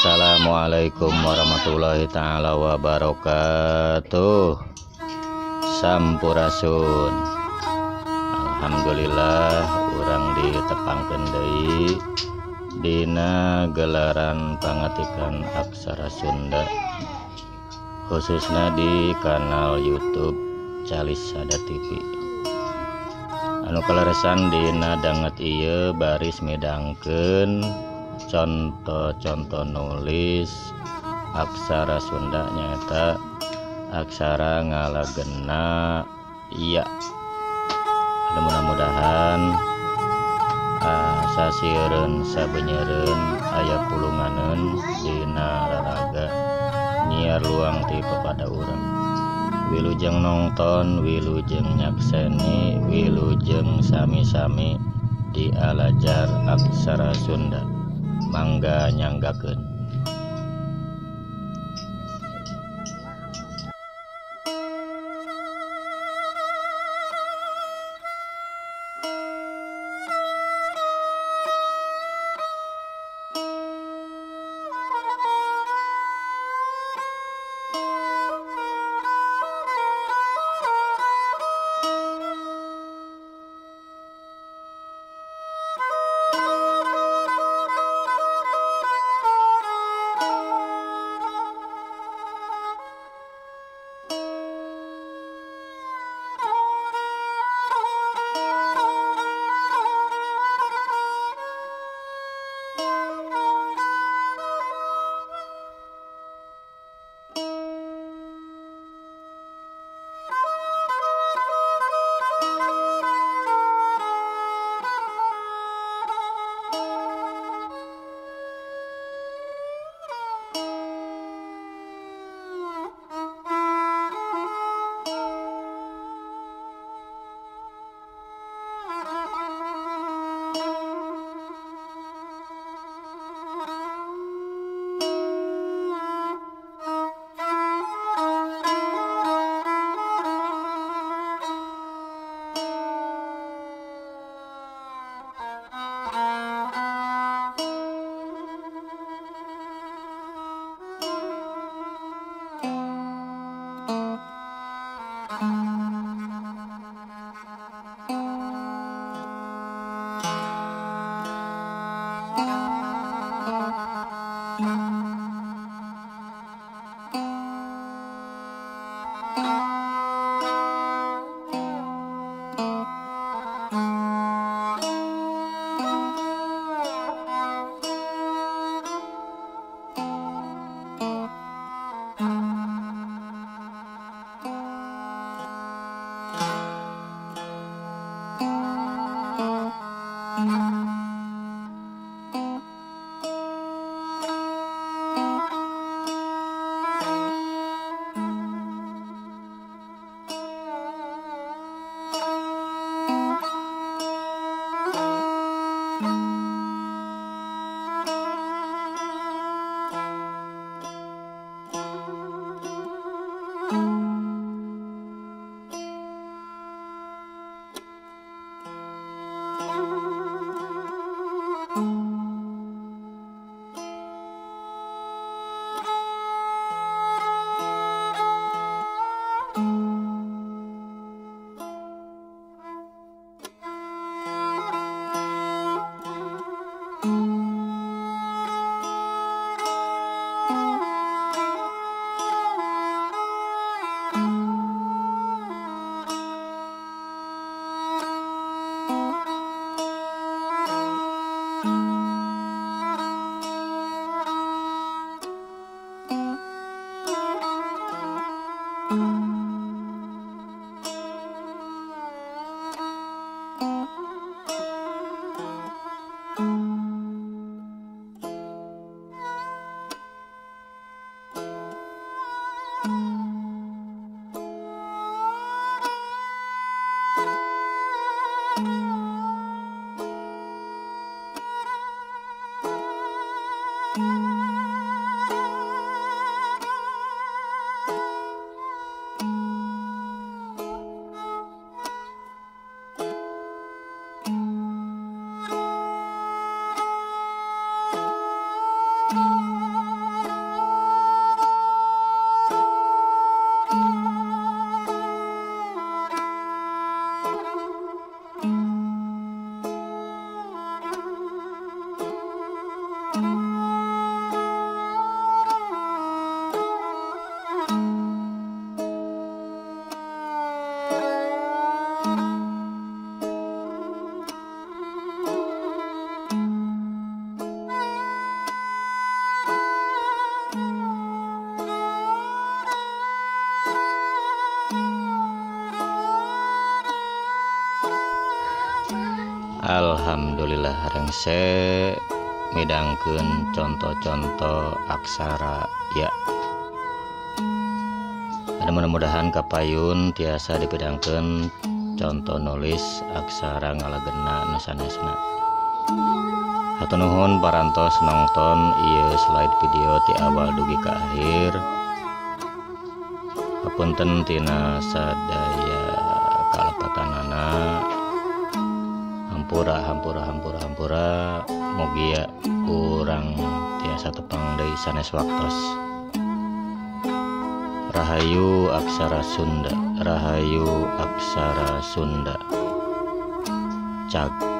Assalamualaikum warahmatullahi taala wabarakatuh. Sampurasun. Alhamdulillah urang ditepangkeun deui dina gelaran pangatikan aksara Sunda, khususna di kanal YouTube Calisada TV. Anu kaleresan dina danget ieu baris midangkeun contoh-contoh nulis aksara Sunda nyaeta aksara ngalagena iya. Anu mudah-mudahan sasiereun sabenyeureun aya pulunganeun dina raraga nyiar luang ti pepada urang. Wilujeng nongton, wilujeng nyakseni, wilujeng sami-sami dialajar aksara Sunda. Mangga nyanggakeun. Alhamdulillah rengse midangkeun contoh-contoh aksara ya. Ada mudah-mudahan kapayun tiasa dipidangkeun contoh nulis aksara ngalagena nu sanesna. Hatur nuhun parantos nonton ieu slide video ti awal dugi ka akhir. Hapunten tina sadaya kalepatanana. Hampura hampura hampura hampura, mugia urang tiasa tepang deui sanes waktos. Rahayu aksara Sunda, rahayu aksara Sunda. Cag.